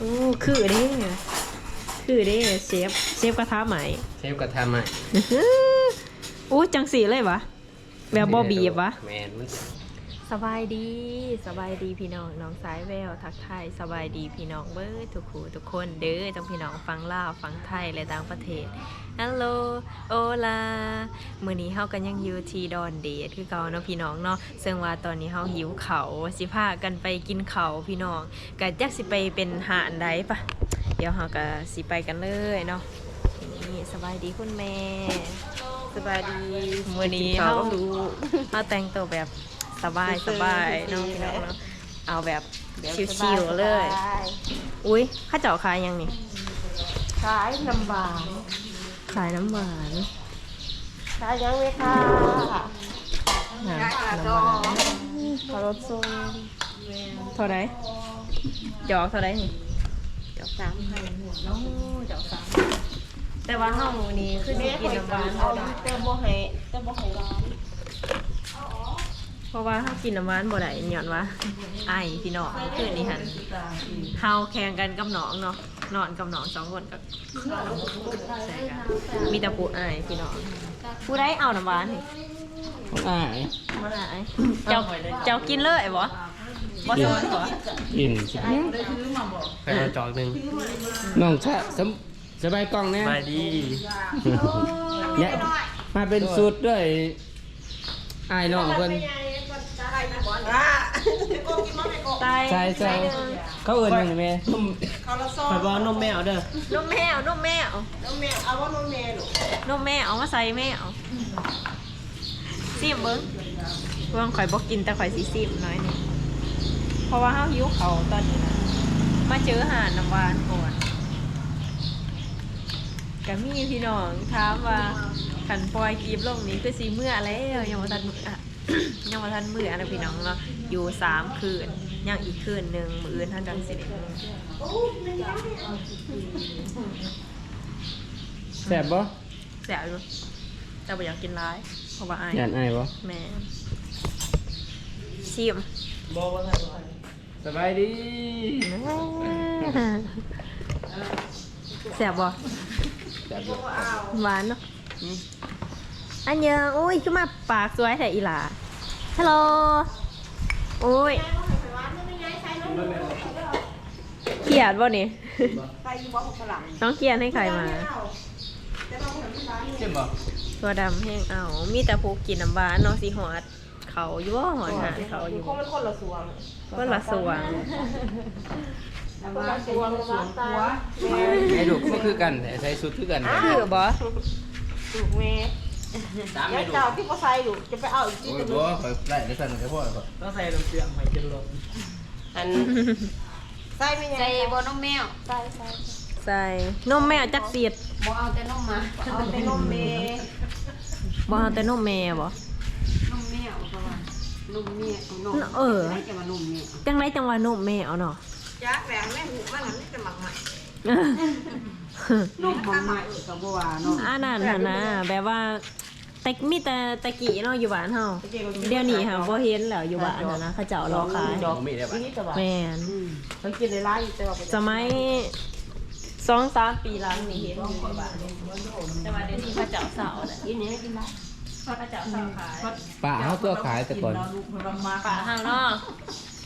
ໂອ້ ຄືເດ້ ຄືເດ້ ເຊຟ ເຊຟກະທະໃໝ່ ເຊຟກະທະໃໝ່. ໂອ້ ຈັ່ງຊີ້ເລີຍຫວາ? ແບບບໍ່ບີບຫວາ? ແມ່ນ ມັນ ສະບາຍດີ ສະບາຍດີພີ່ນ້ອງ ນ້ອງສາຍແວວ ທັກທາຍສະບາຍດີພີ່ນ້ອງເບິດທຸກຜູ້ທຸກຄົນເດີ ທັງພີ່ນ້ອງຝັ່ງລາວ ຝັ່ງໄທ ແລະ ຕ່າງປະເທດ. ຮັລໂຫຼ ໂອລາ ມື້ນີ້ເຮົາກະຍັງຢູ່ທີ່ດອນເດດຄືເກົ່າເນາະພີ່ນ້ອງເນາະ. ເຊິ່ງວ່າຕອນນີ້ເຮົາຫິວເຂົ້າ ຊິພາກັນໄປກິນເຂົ້າພີ່ນ້ອງ ກະຈັກຊິໄປເປັນຮ້ານໃດ ປະ ດຽວເຮົາກະຊິໄປກັນເລີຍເນາະ. ນີ້ ສະບາຍດີຄຸນແມ່ ສະບາຍດີ. ມື້ນີ້ເຮົາ ເຮົາແຕ່ງໂຕແບບສະບາຍ ສະບາຍເນາະພີ່ນ້ອງເນາະ ເອົາແບບຊິວໆເລີຍ. ອຸ້ຍ ເຂົາເຈົ້າຂາຍຫຍັງນີ້? ຂາຍນ້ຳຫວານ ຂາຍນ້ຳຫວານ. ຂາຍຫຍັງແມ່ຄ້າ? ນ້ຳຫວານ ເຂົ້າລົດສົ່ງ. ເທົ່າໃດ? ຈອກເທົ່າໃດນີ້? ຈອກສາມພັນ. ໂອ້ ຈອກສາມພັນ. ແຕ່ວ່າເຮົານີ້ຄືຊິກິນນ້ຳຫວານບໍ່ໄດ້ ແຕ່ບໍ່ໃຫ້ ແຕ່ບໍ່ໃຫ້ຫຼາຍ ເພາະວ່າເຮົາກິນນ້ຳຫວານບໍ່ໄດ້ ຍ້ອນວ່າໄອພີ່ນ້ອງ. ຄືນນີ້ຫັ້ນ ເຮົາແຂ່ງກັນກັບນ້ອງເນາະ ນອນກັບນ້ອງສອງຄົນ ໃສ່ກັນ ມີແຕ່ຜູ້ອາຍພີ່ນ້ອງ. ຜູ້ໃດເອົານ້ຳຫວານນີ້? ອ້າຍ ເຈົ້າ ເຈົ້າກິນເລີຍບໍ່? ບໍ່ຊ້ອນບໍ່? ກິນ ໃຫ້ເຮົາຈອກໜຶ່ງ. ນ້ອງສະ ສະບາຍກ້ອງແດ່ ສະບາຍດີ. ມາເປັນຊຸດເລີຍ ອ້າຍນ້ອງເພິ່ນ. ໃສ່ ໃສ່ ເຂົາເອີ້ນຫຍັງນີ້ແມ່? ນົມ ເຂົາລະຊອງ ຂ້ອຍບໍ່ເອົານົມແມວເດີ. ນົມແມວ ນົມແມວ ນົມແມວ ເອົາບໍ່ນົມແມ່ລູກ? ນົມແມວ ເອົາມາໃສ່ແມວ. ຊີມເບິ່ງ ເບິ່ງ ຂ້ອຍບໍ່ກິນ ແຕ່ຂ້ອຍຊິຊີມໜ້ອຍໜຶ່ງ ເພາະວ່າເຮົາຫິວເຂົ້າຕອນນີ້ນະ. ມາເຈີຮ້ານນ້ຳຫວານກ່ອນ ກະມີພີ່ນ້ອງຖາມວ່າ ຄັນປ່ອຍກີບລົງນີ້ຄືຊິເມືອແລ້ວ ຍັງບໍ່ທັນເມືອ ຍັງບໍ່ທັນເມືອນະພີ່ນ້ອງເນາະ ຢູ່ສາມຄືນ ຍັງອີກຄືນໜຶ່ງ ມື້ອື່ນເຮົາຈັ່ງຊິໄດ້ເມືອ. ແຊບບໍ່? ແຊບຢູ່ ແຕ່ບໍ່ຢາກກິນຫຼາຍ ເພາະວ່າໄອ. ຢ້ານໄອບໍ່? ແມ່ນ. ຊີມ. ສະບາຍດີ. ແຊບບໍ່? ແຊບຢູ່. ຫວານເນາະ. ອັນຍາ ໂອ້ຍ ຄືມາປາກສວຍແທ້ອີ່ຫຼ້າ. ຮັລໂຫຼ. ໂອ້ຍ ຄຽດບໍ່ນີ້? ນ້ອງຄຽດໃຫ້ໃຜມາ? ຊິມບໍ່? ຖົ່ວດຳແຮງເອົາ ມີແຕ່ຜູ້ກິນນ້ຳຫວານເນາະ. ຊິຮອດ ເຂົ້າຢູ່ບໍ່? ຮອດຮ້ານເຂົ້າຢູ່ບໍ່? ຄົນລະສວງ ຄົນລະສວງ. ໄອ້ລູກ ບໍ່ຄືກັນ ໃສ່ຊຸດຄືກັນ ຄືບໍ່? ລູກແມ່ ສາມແມ່ລູກ ເຈົ້າທີ່ບໍ່ໃສ່ລູກ ຈະໄປເອົາອີກ. ໂອ້ຍ ບໍ່ ຂ້ອຍໄດ້ແຕ່ຊັ້ນກະພໍແລ້ວ. ຕ້ອງໃສ່ນ້ຳເຊື່ອມໃຫ້ຈົນລົ້ນ. ອັນ ໃສ່ແມ່ນຫຍັງ? ໃສ່ບໍ່ນົມແມວ? ໃສ່ ໃສ່ ໃສ່ນົມແມວຈັກສິດ. ບໍ່ເອົາແຕ່ນົມໝາ ເອົາແຕ່ນົມແມ່. ບໍ່ເອົາແຕ່ນົມແມ່ບໍ່? ນົມແມວ ເພາະວ່ານົມແມວ ເອີ ຈັ່ງໃດຈັ່ງວ່ານົມແມວເນາະ? ຈັກແຫຼະ ແມ່ນຫູມັນມີແຕ່ໝາກໄມ້ ນົມໝາກໄມ້ກະບໍ່ວ່າເນາະ. ອັນນັ້ນຫັ້ນນະ ແບບວ່າ ແຕ່ ມີແຕ່ແຕ່ກີ້ເນາະ ຢູ່ບ້ານເຮົາ. ດຽວນີ້ຫາບໍ່ເຫັນແລ້ວ ຢູ່ບ້ານຫັ້ນນະ ເຂົາເຈົ້າເລາະຂາຍ. ແມ່ນ ສະໄໝສອງສາມປີຫຼັງນີ້ເຫັນຢູ່ບ້ານ ແຕ່ວ່າດຽວນີ້ເຂົາເຈົ້າເຊົາແລ້ວ ເຂົາເຈົ້າເຊົາຂາຍ. ປ້າເຮົາຕົວະຂາຍແຕ່ກ່ອນ ປ້າເຮົາເນາະ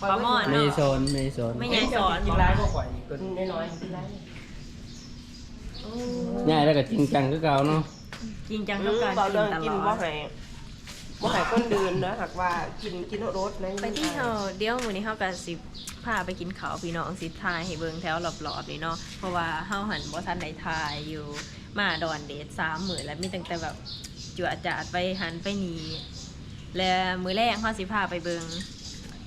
ປ້າມອນ ແມ່ຍາຍສອນ ແມ່ຍາຍສອນ ກິນຫຼາຍກວ່າຂ້ອຍອີກ ເພິ່ນນ້ອຍໆກິນຫຼາຍ. ຍາຍແລ້ວກະຈິງຈັງຄືເກົ່າເນາະ. ຈິງຈັງກັບການກິນຕະຫຼອດ ບໍ່ໃຫ້ ບໍ່ໃຫ້ຄົນອື່ນເດີ ຫາກວ່າກິນ ກິນໂລດໆ. ໄປທີ່ເຮົາ ດຽວມື້ນີ້ເຮົາກະຊິພາໄປກິນເຂົ້າພີ່ນ້ອງ ຊິຖ່າຍໃຫ້ເບິ່ງແຖວລອບໆນີ້ເນາະ ເພາະວ່າເຮົາຫັ້ນບໍ່ທັນໄດ້ຖ່າຍຢູ່ ມາດອນເດດສາມມື້ແລ້ວ ມີຕັ້ງແຕ່ແບບ ຈົວຈາດໄປຫັ້ນໄປນີ້ ແລະ ມື້ແລງເຮົາຊິພາໄປເບິ່ງ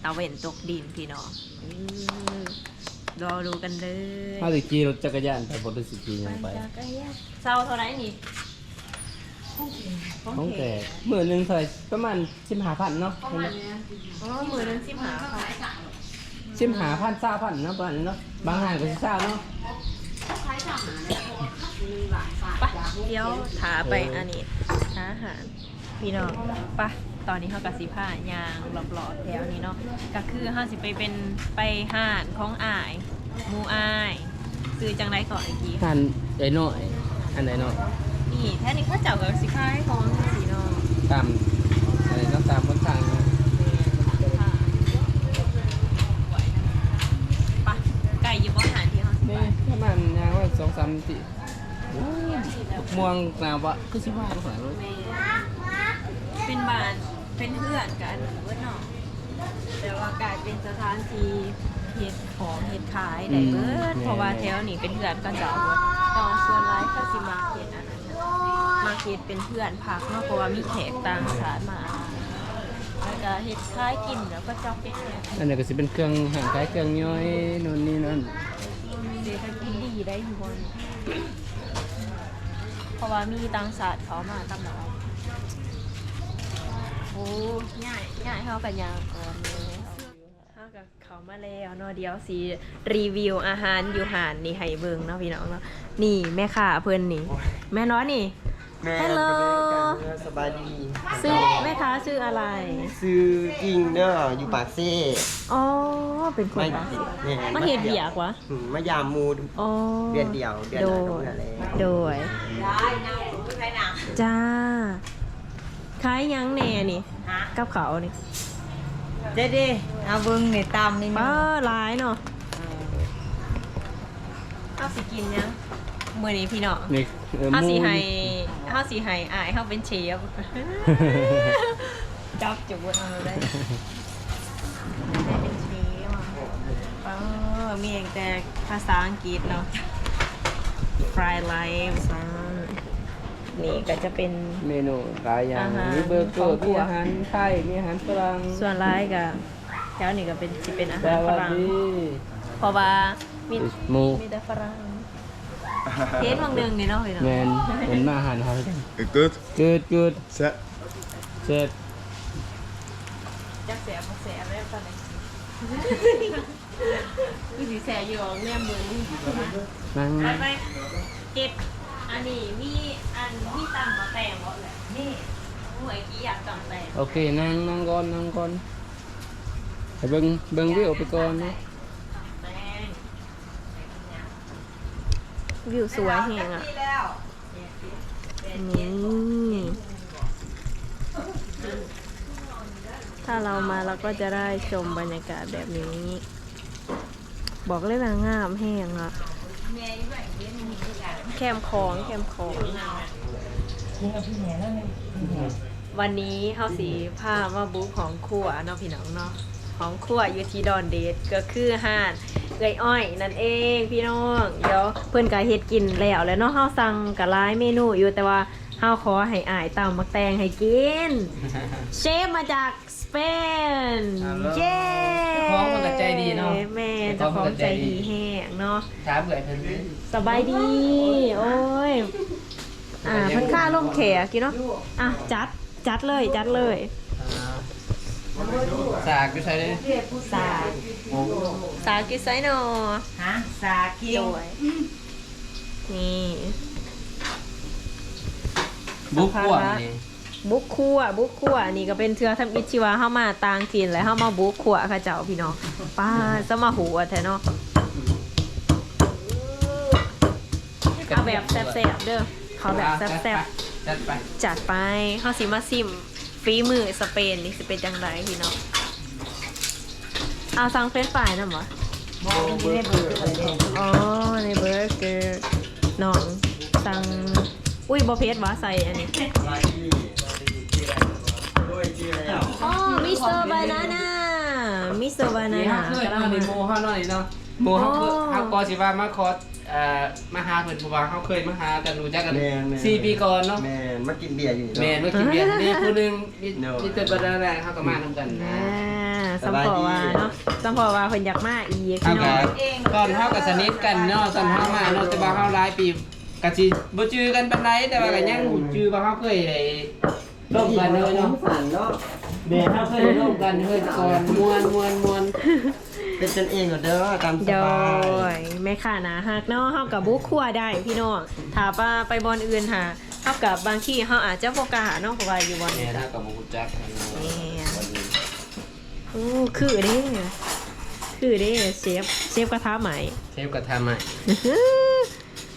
ຕາເວັນຕົກດິນພີ່ນ້ອງ. ເອີ ລໍດູກັນເດີ ເຮົາຊິຂີ່ລົດຈັກກະຍານໄປບໍ່ ຫຼືຊິຂີ່ຫຍັງໄປ? ເຊົາເທົ່າໃດນີ້? ຂອງແຂກ ມື້ໜຶ່ງເທົ່າໃດ? ປະມານສິບຫ້າພັນເນາະ. ປະມານ ອໍ ມື້ໜຶ່ງສິບຫ້າພັນ ສິບຫ້າພັນ ຊາວພັນເນາະ ປະມານນີ້ເນາະ ບາງຮ້ານກະຊິຊາວເນາະ. ປະ ດຽວຖ້າໄປ ເອີ ອັນນີ້ ຫາອາຫານ ພີ່ນ້ອງ. ປະ ຕອນນີ້ເຮົາກະຊິພາຍ່າງລອບໆແຖວນີ້ເນາະ ກະຄືເຮົາຊິໄປເປັນ ໄປຮ້ານຂອງອ້າຍ ໝູ່ອ້າຍ ຊື່ຈັ່ງໃດເກາະ? ຮ້ານອ້າຍນ້ອຍ ຮ້ານອ້າຍນ້ອຍ. ນີ້ ແຖວນີ້ເຂົາເຈົ້າກໍຊິຂາຍຂອງຈັ່ງຊີ້ເນາະ ຕາມ ອັນນີ້ເນາະ ຕາມຫົນທາງເນາະ. ໄກຢູ່ບໍ່ຮ້ານທີ່ເຮົາຊິໄປ? ປະມານຍ່າງໄປສອງສາມນາທີ. ໂອ້ ໝາກມ່ວງໜ້າວ່າຄືຊິຫວານຂະໜາດເລີຍ. ແມ່ນ ເປັນບ້ານ ເປັນເຮືອນກັນເບິດເນາະ ແຕ່ວ່າກາຍເປັນສະຖານທີ່ເຮັດຂອງເຮັດຂາຍໄດ້ເບິດ. ອືມ ເພາະວ່າແຖວນີ້ເປັນເຮືອນເຂົາເຈົ້າເບິດ ແຕ່ວ່າສ່ວນຫຼາຍເຂົາຊິມັກເຮັດອັນນັ້ນ ມັກເຮັດເປັນເຮືອນພັກເນາະ ເພາະວ່າມີແຂກຕ່າງຊາດມາ ແລ້ວກະເຮັດຂາຍກິນ ແລ້ວກໍຈອກເຮັດ ອັນນີ້ກໍຊິເປັນເຄື່ອງ ຮ້ານຂາຍເຄື່ອງຍ່ອຍໂນ່ນນີ້ນັ້ນ. ເສດຖະກິດດີໄດ໋ຢູ່ບ່ອນນີ້ ເພາະວ່າມີຕ່າງຊາດເຂົ້າມາຕະຫຼອດ. ໂອ້ ຍ້າຍ ຍ້າຍ ເຮົາກໍຍ່າງກ່ອນເລີຍ. ເຮົາກໍເຂົ້າມາແລ້ວເນາະ ດຽວຊິຣີວິວອາຫານຢູ່ຮ້ານນີ້ໃຫ້ເບິ່ງເນາະ ພີ່ນ້ອງເນາະ. ນີ້ແມ່ຄ້າເພິ່ນນີ້ ໂອ້ຍ ແມ່ນບໍ່ນີ້? ແມ່ນ Hello ສະບາຍດີ. ຊື່ ແມ່ຄ້າຊື່ອະໄລ? ຊື່ກິ່ງເດີ ຢູ່ປາກເຊ. ອໍ ເປັນຄົນປາກເຊ. ແມ່ນ ມາເຮັດວຽກຫວາ? ອືມ ມາຢາມໝູ່. ອໍ ເດືອນດຽວ ເດືອນໜ້າກໍເມືອແລ້ວ. ໂດຍ ຈ້າ. ຂາຍຫຍັງແດ່ນີ້? ກັບເຂົ້ານີ້ ເດ້ໆ ເອົາເບິ່ງນີ້ ຕຳນີ້ ປ້າ ຫຼາຍເນາະ. ເຮົາຊິກິນຫຍັງມື້ນີ້ພີ່ນ້ອງ? ນີ້ ເອີ ເຮົາຊິໃຫ້ ໝູ່ ເຮົາຊິໃຫ້ອ້າຍເຮົາເປັນເຊຟ ຈັບຈູດເອົາເລີຍ. ໄດ້ເປັນເຊຟ ເອີ ມີຕັ້ງແຕ່ພາສາອັງກິດເນາະ Fried rice ວ່າຊັ້ນ. ນີ້ກໍຈະເປັນເມນູຫຼາຍຢ່າງ ອາຫານ ມີເບີເກີ ຂອງຄົວ ມີອາຫານໄທ ມີອາຫານຝຣັ່ງ. ສ່ວນຫຼາຍກໍແຖວນີ້ກໍເປັນ ຊິເປັນອາຫານຝຣັ່ງ ສະຫວັດດີ ເພາະວ່າມີ ມີ ມີແຕ່ຝຣັ່ງ. ເຫັນຫວ່າງໜຶ່ງນີ້ເນາະ ພີ່ນ້ອງ. ແມ່ນ ເພິ່ນມາຮ້ານເຮົາ. It's good. Good, good. ແຊບ ແຊບ. ຈັກແຊບບໍ່ແຊບແລ້ວຕອນນີ້ ຄືຊິແຊບຢູ່ ແນມເບິ່ງ. ນັ່ງ ໄປ ໄປ ເຮັດ ອັນນີ້ມີ ອັນ ມີຕຳໝາກແຕງບໍ່ເອື້ອຍ? ນີ້ ໂອ້ຍ ກີ້ຢາກຕຳແຕງ. ໂອເຄ ນັ່ງ ນັ່ງກ່ອນ ນັ່ງກ່ອນ ໃຫ້ເບິ່ງ ເບິ່ງວິວໄປກ່ອນເນາະ. ຕຳແຕງ ວິວສວຍແຮງອະ. ນີ້ ຖ້າເຮົາມາ ເຮົາກໍຈະໄດ້ຊົມບັນຍາກາດແບບນີ້ ບອກເລີຍວ່າງາມແຮງອະ. ແຄມຂອງ ແຄມຂອງ. ວັນນີ້ເຮົາຊິພາມາບຸກຫ້ອງຄົວເນາະ ພີ່ນ້ອງເນາະ. ຫ້ອງຄົວຢູ່ທີ່ດອນເດດ ກໍຄືຮ້ານເອື້ອຍອ້ອຍນັ້ນເອງ ພີ່ນ້ອງ. ດຽວເພິ່ນກໍເຮັດກິນແລ້ວແຫຼະເນາະ. ເຮົາສັ່ງກໍຫຼາຍເມນູຢູ່ ແຕ່ວ່າເຮົາຂໍໃຫ້ອ້າຍຕຳໝາກແຕງໃຫ້ກິນ. ເຊຟມາຈາກສະເປນ. ເຢ້ ເຈົ້າຂອງເພິ່ນກໍໃຈດີເນາະ. ແມ່ນ ເຈົ້າຂອງໃຈດີແຮງເນາະ. ຖາມເອື້ອຍເພິ່ນ. ສະບາຍດີ. ໂອ້ຍ ອ່າ ເພິ່ນຄາລົມແຂກຢູ່ເນາະ. ອ່ະ ຈັດ ຈັດເລີຍ ຈັດເລີຍ. ອ່າ ສາກຢູ່ໃສເດ້? ສາກ ສາກຢູ່ໃສນໍ? ຮະ? ສາກກິນ. ໂດຍ ອືມ ນີ້ ບຸກຄົວນີ້ ບຸກຄົວ ບຸກຄົວ. ອັນນີ້ກໍເປັນເທື່ອທຳອິດທີ່ວ່າເຮົາມາຕ່າງຖິ່ນ ແລະ ເຮົາມາບຸກຄົວເຂົາເຈົ້າ ພີ່ນ້ອງ. ປ້າ ສະມາໂຫດແທ້ເນາະ. ເອົາແບບແຊບໆເດີ ຂໍແບບແຊບໆ. ຈັດໄປ ຈັດໄປ. ເຮົາຊິມາຊິມຝີມືສະເປນນີ້ຊິເປັນຈັ່ງໃດພີ່ນ້ອງ. ເອົາສັ່ງເຟຣນຟຣາຍນຳບໍ່? ບໍ່ ມັນຢູ່ໃນເບີເກີ. ອໍ ໃນເບີເກີ. ນ້ອງສັ່ງ ອຸ້ຍ ບໍ່ເຜັດຫວາ? ໃສ່ອັນນີ້. ອໍ ມິສເຕີບານານາ ມິສເຕີບານານາ. ນີ້ເຮົາເຄີຍມາໃນໝູ່ເຮົາເນາະ ນີ້ເນາະ. ໝູ່ເຮົາ ເຮົາກໍຊິວ່າມາຂໍ ເອີ ມາຫາເພິ່ນ ເພາະວ່າເຮົາເຄີຍມາຫາກັນ ຮູ້ຈັກກັນ ແມ່ນໆ ສີ່ປີກ່ອນເນາະ. ແມ່ນ ມາກິນເບຍຢູ່ນີ້ເນາະ. ແມ່ນ ມາກິນເບຍ. ມີຜູ້ໜຶ່ງ ມີ ໂດຍ ມີແຕ່ບັນດາແນວເຮົາກໍມານຳກັນນະ. ອ່າ ສຳເພາະວ່າເນາະ ສຳເພາະວ່າເພິ່ນຢາກມາອີກ ເຮົາກໍ ເນາະ ຕອນເຮົາກໍສະໜິດກັນເນາະ ຕອນເຮົາມາເນາະ. ແຕ່ວ່າເຮົາຫຼາຍປີກໍຊິບໍ່ຈື່ກັນປານໃດ ແຕ່ວ່າກໍຍັງຮູ້ຈື່ວ່າເຮົາເຄີຍໄດ້ ຮ່ວມກັນເລີຍເນາະ. ແມ່ນ ເຮົາເຄີຍໄດ້ຮ່ວມກັນເລີຍກ່ອນ. ມ່ວນ ມ່ວນ ມ່ວນ. ເປັນກັນເອງເດີ ຕາມສະບາຍ. ໂດຍ ແມ່ຄ້າໜ້າຮັກເນາະ. ເຮົາກໍບຸກຄົວໄດ້ພີ່ນ້ອງ. ຖ້າວ່າໄປບ່ອນອື່ນຫາ ເຮົາກໍບາງທີເຮົາອາດຈະບໍ່ກ້າເນາະ ເພາະວ່າຢູ່ບ່ອນນີ້ ແມ່ນ ກໍ ເຮົາກໍບໍ່ຮູ້ຈັກ. ແມ່ນ ໂອ້ ຄືເດ້. ຄືເດ້ ເຊຟ ເຊຟກະທະໃໝ່ ເຊຟກະທະໃໝ່.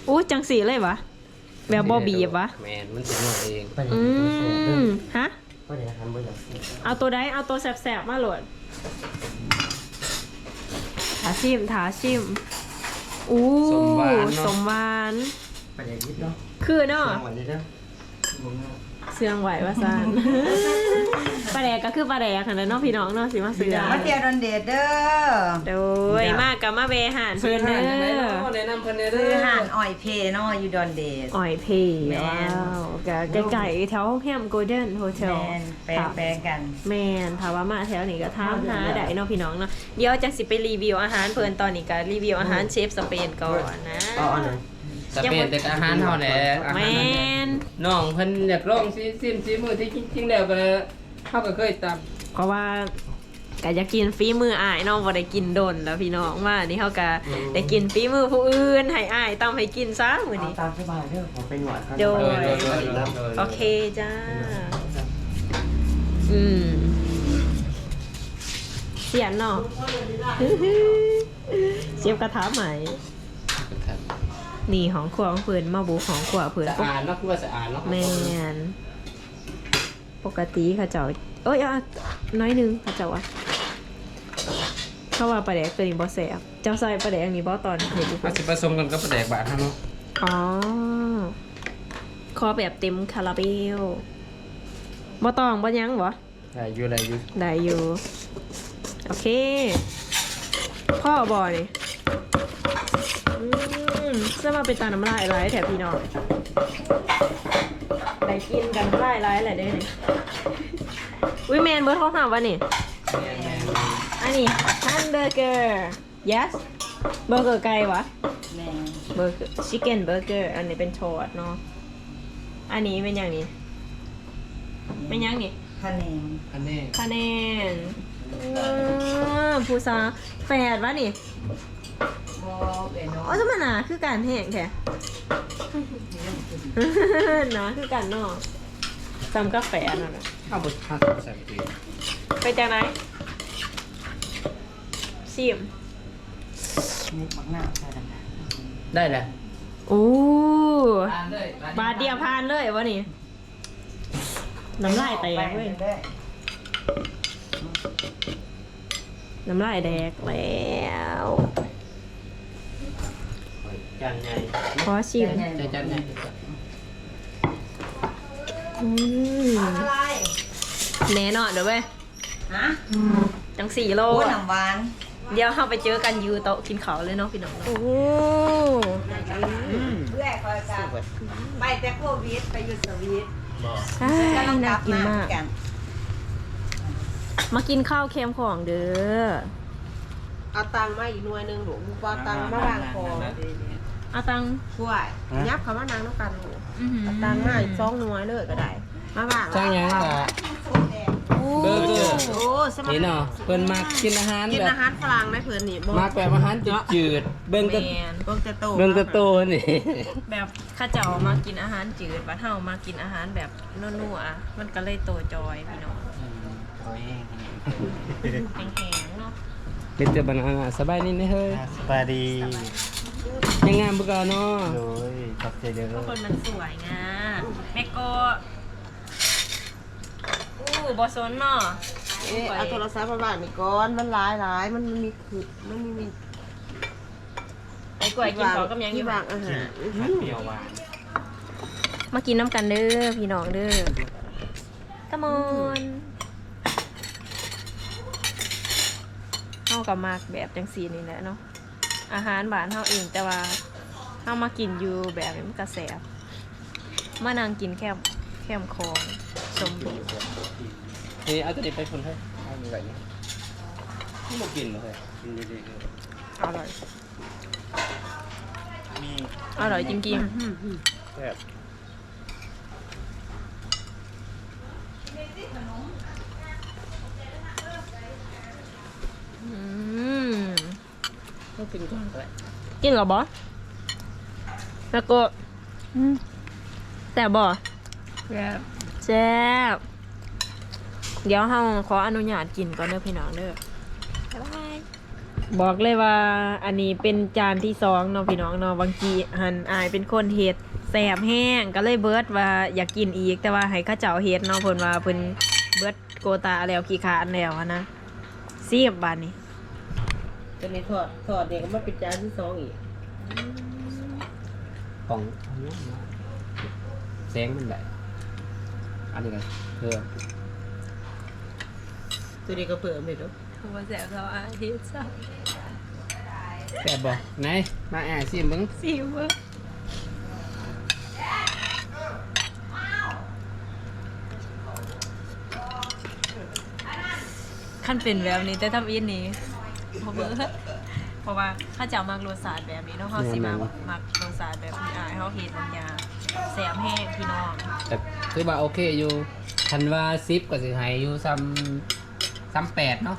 ໂອ້ ຈັ່ງຊີ້ເລີຍຫວາ? ແບບບໍ່ບີບຫວາ? ແມ່ນ ມັນຊິນົວເອງ. ປາແດກ ອື ບໍ່ແຊບເດີ ມ ຮະ? ປາແດກຫັ້ນບໍ່ຢາກຊິມ. ເອົາໂຕໃດ? ເອົາໂຕແຊບໆມາໂລດ. ຖ້າຊິມ ຖ້າຊິມ. ອູ້ ສົ້ມຫວານເນາະ ສົ້ມຫວານ. ປາແດກດິບເນາະ ຄືເນາະ ເຊື່ອງໄວ້ເດີ ບໍ່ງາມ ເຊື່ອງໄວ້ວ່າຊັ້ນ. ປາແດກກໍຄືປາແດກຫັ້ນແຫຼະເນາະ ພີ່ນ້ອງເນາະ ຊິມາຊື້ ມາທ່ຽວດອນເດດເດີ. ໂດຍ ມາກໍມາແວ່ຮ້ານເພິ່ນເດີ. ຊື້ຮ້ານຈັ່ງໃດເນາະ? ແນະນຳເພິ່ນແດ່ເດີ. ຊື້ຮ້ານອ້ອຍເພເນາະ ຢູ່ດອນເດດ. ອ້ອຍເພ ແມ່ນ ວ້າວ ກໍໃກ້ໆແຖວໂຮງແຮມ Golden Hotel. ແມ່ນ ແປງໆກັນ. ແມ່ນ ຖ້າວ່າມາແຖວນີ້ກໍຖາມຫາໄດ້ເນາະ ພີ່ນ້ອງເນາະ. ດຽວຈະຊິໄປຣີວິວອາຫານເພິ່ນ ຕອນນີ້ກໍຣີວິວອາຫານເຊຟສະເປນກ່ອນນະ. ເອົາອັນນັ້ນ ສະເປນແຕ່ອາຫານເຮົາແຫຼະ. ແມ່ນ ນ້ອງເພິ່ນຢາກລອງຊິ ຊິມສີມື ທີ່ຈິງໆແລ້ວກໍເຮົາກໍເຄີຍຕຳ ເພາະວ່າກໍຢາກກິນຝີມືອ້າຍເນາະ ບໍ່ໄດ້ກິນດົນແລ້ວ ພີ່ນ້ອງ. ມານີ້ເຮົາກໍ ອືມ ໄດ້ກິນຝີມືຜູ້ອື່ນ ໃຫ້ອ້າຍຕຳໃຫ້ກິນຊະມື້ນີ້. ຕາມສະບາຍເດີ ຂໍໄປນວດກ່ອນ. ໂດຍ ໂດຍ ໂອເຄຈ້າ. ອືມ ສຽນເນາະ ເຊຟກະທະໃໝ່. ນີ້ຫ້ອງຄົວຂອງເພິ່ນ ມາບຸກຫ້ອງຄົວເພິ່ນ. ສະອາດເນາະ ຄືວ່າສະອາດເນາະ. ແມ່ນ ປົກກະຕິເຂົາເຈົ້າ ເອີຍ ໜ້ອຍໜຶ່ງ ເຂົາເຈົ້າວ່າ ເຂົາວ່າປາແດກຕົວນີ້ບໍ່ແຊບ. ເຈົ້າໃສ່ປາແດກນີ້ບໍ່ຕອນເຮັດຢູ່? ອາດຊິປະສົມກັນກັບປາແດກບ້ານເຮົາເນາະ. ອໍ ຂໍແບບເຕັມຄາລາເບວ. ບໍ່ຕ້ອງ ບໍ່ຫຍັງບໍ່? ໄດ້ຢູ່ ໄດ້ຢູ່ ໄດ້ຢູ່. ໂອເຄ ພໍບໍ່ນີ້? ອືມ ສະມາເປັນຕານ້ຳລາຍໄຫຼແທ້ພີ່ນ້ອງ. ໄດ້ກິນກັນນ້ຳລາຍໄຫຼແລ້ວເດ້ນີ້. ອຸ້ຍ ແມ່ນເບີດຂອງເຮົາຫວານີ້? ແມ່ນໆໆ. ອັນນີ້ hamburger. Yes ເບີເກີໄກ່ຫວາ? ແມ່ນ ເບີເກີ chicken burger. ອັນນີ້ເປັນທອດເນາະ. ອັນນີ້ແມ່ນຫຍັງນີ້? ແມ່ນຫຍັງນີ້? ພະແນງ ພະແນງ ພະແນງ. ເອີ ຜູ້ສາວແຝດຫວານີ້? ບໍ່ ເປັນນ້ອງ. ໂອ້ ສະມາໜ້າຄືກັນແຮງແທ້. ໜ້າຄືກັນເນາະ ສ່ຳກາແຟນັ້ນແຫຼະ. ເຮົາບໍ່ ເຮົາບໍ່ໃສ່ເກລືອ. ເປັນຈັ່ງໃດ? ຊິມ ມີໝາກນາວໃສ່ນຳ. ໄດ້ແຫຼະ. ໂອ້ ຜ່ານເລີຍ ບາດດຽວຜ່ານເລີຍບໍ່ນີ້? ນ້ຳລາຍແຕກເວີຍ ນ້ຳລາຍແດກແລ້ວ. ຈານໃຫຍ່ ຂໍຊິມ ໃສ່ຈານໃຫຍ່. ອືມ ແນ່ນອນເດີເວີຍ. ຮະ? ຈັ່ງຊີ້ໂລດ. ໂອ້ ນ້ຳຫວານ. ດຽວເຮົາໄປເຈີກັນຢູ່ໂຕະກິນເຂົ້າເລີຍເນາະ ພີ່ນ້ອງເນາະ. ໂອ້ ອືມ ເອື້ອຍຂ້ອຍກໍໄປແຕ່ໂຄວິດ ໄປຢູ່ສະວິດ. ອ້າຍ ໜ້າກິນມາກ. ມາກິນເຂົ້າແຄມຂອງເດີ. ເອົາຕັງມາອີກໜ່ວຍໜຶ່ງລູກ. ບໍ່ເອົາຕັງມາວາງຂອງ. ເອົາຕັງ ກ້ວຍ ຫະ? ຫຍັບເຂົ້າມານັ່ງນຳກັນລູກ. ອື ເອົາຕັງມາອີກສອງໜ່ວຍເລີຍກໍໄດ້. ມາວາງ ສັ່ງຫຍັງລະ? ໂອ້ ເບີເກີ. ໂອ້ ສະບາຍ ນີ້ເນາະ ເພິ່ນມັກກິນອາຫານ ກິນອາຫານຝຣັ່ງໃດເພິ່ນນີ້ ມັກແບບອາຫານຈືດໆ. ເບິ່ງແຕ່ ແມ່ນ ເບິ່ງແຕ່ໂຕ ເບິ່ງແຕ່ໂຕນີ້. ແບບເຂົາເຈົ້າມັກກິນອາຫານຈືດ ບັດເຮົາມັກກິນອາຫານແບບນົວໆ ມັນກໍເລີຍໂຕຈ່ອຍ ພີ່ນ້ອງ. ອືມ ໂຕແຮງ ແຮງໆເນາະ. ມີແຕ່ບັນຫາ. ສະບາຍດີເດີເຮີ້ຍ. ອ່າ ສະບາຍດີ. ຍັງງາມຄືເກົ່າເນາະ. ໂດຍ ຂອບໃຈເດີ. ເພິ່ນມັນສວຍງາມ. ແມ່ໂກ ອູ້ ບໍ່ສົນເນາະ. ເອ ເອົາໂທລະສັບມາວາງນີ້ກ່ອນ ມັນຫຼາຍໆ ມັນມີຄື ມັນມີ ໄອ້ກ້ວຍກິນເຂົ້າກັບຫຍັງຢູ່? ວາງອາຫານ ຜັດປ່ຽວຫວານ. ມາກິນນຳກັນເດີພີ່ນ້ອງເດີ. Come on. ເຮົາກໍມັກແບບຈັ່ງຊີ້ນີ້ແຫຼະເນາະ ອາຫານບ້ານເຮົາເອງ ແຕ່ວ່າເຮົາມາກິນຢູ່ແບບນີ້ມັນກໍແຊບ. ມານັ່ງກິນແຄມ ແຄມຂອງຊົມວິວ. ເອີ ເອົາຕົວນີ້ໄປພຸ້ນເຮີ້ຍ. ເອົານີ້ໄວ້ນີ້. ມັນບໍ່ກິນເຮີ້ຍ. ກິນດີໆເຮີ້ຍ. ອະລ່ອຍ. ມີ ອະລ່ອຍຈິງໆ. ອືມ ແຊບ. ອືມ ເຮົາກິນກ່ອນກໍໄດ້. ກິນແລ້ວບໍ່? ແລ້ວກໍ ອືມ ແຊບບໍ່? ແຊບ ແຊບ. ດຽວເຮົາຂໍອະນຸຍາດກິນກ່ອນເດີພີ່ນ້ອງເດີ. ບາຍບາຍ. ບອກເລີຍວ່າອັນນີ້ເປັນຈານທີສອງເນາະພີ່ນ້ອງເນາະ. ບາງທີຫັ້ນອ້າຍເປັນຄົນເຮັດແຊບແຮງ ກໍເລີຍເບີດວ່າຢາກກິນອີກ ແຕ່ວ່າໃຫ້ເຂົາເຈົ້າເຮັດເນາະ ເພິ່ນວ່າເພິ່ນເບີດໂກຕາແລ້ວ ຂີ້ຄ້ານແລ້ວຫັ້ນນະ. ຊີບບາດນີ້ ຕົວນີ້ທອດ ທອດນີ້ກໍມາເປັນຈານທີສອງອີກ. ປ່ອງ ແສງມັນໄດ້ ອັນນີ້ກໍເພີ່ມ ຕົວນີ້ກໍເພີ່ມເດ້. ບໍ່ແຊບເທົ່າອາທິດຊ້ຳ. ແຊບບໍ່? ໄໜ ມາອ້າຍຊີມເບິ່ງ ຊີມເບິ່ງ. ຄັນເປັນແບບນີ້ແຕ່ທຳອິດນີ້ ບໍ່ເບີດ ເພາະວ່າເຂົາເຈົ້າມັກລົດຊາດແບບນີ້ເນາະ. ເຮົາຊິມາ ແມ່ນໆ ມັກລົດຊາດແບບທີ່ອ້າຍເຮົາເຮັດບາງຢ່າງ. ແຊບແຮງພີ່ນ້ອງ ກໍຖືວ່າໂອເຄຢູ່. ຄັນວ່າສິບກໍຊິໃຫ້ຢູ່ຊ່ຳ ຊ່ຳແປດເນາະ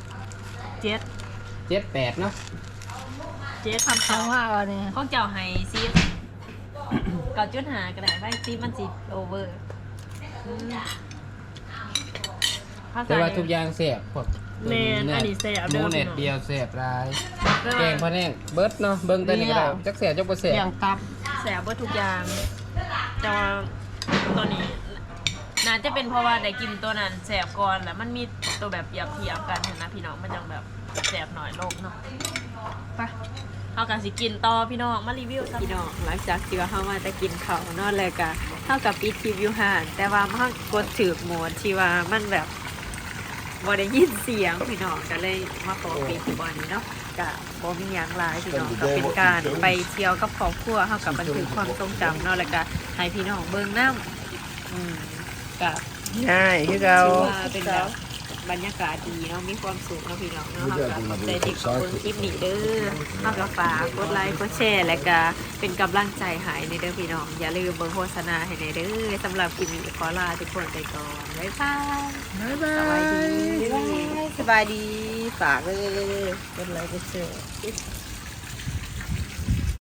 ເຈັດ ເຈັດ ແປດເນາະ ເຈັດ ຂອງເຈົ້າ ຂອງເຮົາອັນນີ້ ຂອງເຈົ້າໃຫ້ສິບ ເກົ້າຈຸດຫ້າກໍໄດ້ໄວ້ ສິບມັນຊິໂອເວີ. ອືມ ແຕ່ວ່າທຸກຢ່າງແຊບ ພວກ ແມ່ນ ເນື້ອ ອັນນີ້ແຊບ ໝູແດດດຽວແຊບຫຼາຍ ແຕ່ວ່າ ແກງພະແນງເບິດເນາະ. ເບິ່ງແຕ່ນີ້ກໍໄດ້ ຈັກແຊບຈັກບໍ່ແຊບ ຢ່າງຕັບ ແຊບເບິດທຸກຢ່າງ. ແຕ່ວ່າຕົວນີ້ ໜ້າຈະເປັນເພາະວ່າໄດ້ກິນຕົວນັ້ນແຊບກ່ອນ ແລ້ວມັນມີຕົວແບບປຽບທຽບກັນຫັ້ນນະພີ່ນ້ອງ ມັນຈັ່ງແບບແຊບໜ້ອຍລົງເນາະ. ໄປ ເຮົາກໍຊິກິນຕໍ່ພີ່ນ້ອງ ມາຣີວິວຊະ. ພີ່ນ້ອງ ຫຼັງຈາກທີ່ວ່າເຮົາມາແຕ່ກິນເຂົ້າເນາະ ແລ້ວກໍເຮົາກໍປິດຄລິບຢູ່ຫັ້ນ ແຕ່ວ່າເຮົາກົດຖືກໂໝດທີ່ວ່າມັນແບບບໍ່ໄດ້ຍິນສຽງພີ່ນ້ອງ ກໍເລີຍມາຂໍປິດຢູ່ບ່ອນນີ້ເນາະ. ກະບໍ່ມີຫຍັງຫຼາຍພີ່ນ້ອງ ກໍເປັນການໄປທ່ຽວກັບຄອບຄົວ ເຮົາກໍບັນທຶກຄວາມຊົງຈຳເນາະ ແລ້ວກະໃຫ້ພີ່ນ້ອງເບິ່ງນຳ. ອືມ ກະງ່າຍຄືເກົ່າ ຖືວ່າເປັນແບບບັນຍາກາດດີເນາະ ມີຄວາມສຸກເນາະພີ່ນ້ອງເນາະ. ເຮົາກໍຂອບໃຈທີ່ເຂົ້າເບິ່ງຄລິບນີ້ເດີ ເຮົາກໍຝາກກົດໄລກົດແຊ ແລ້ວກະເປັນກຳລັງໃຈໃຫ້ແດ່ເດີພີ່ນ້ອງ. ຢ່າລືມເບິ່ງໂຄສະນາໃຫ້ແດ່ເດີ. ສຳລັບຄລິບນີ້ຂໍລາທຸກຄົນໄປກ່ອນ ບາຍບາຍ ບາຍບາຍ ສະບາຍດີ ບາຍບາຍ ສະບາຍດີ. ຝາກເດີ ກົດໄລກົດແຊ.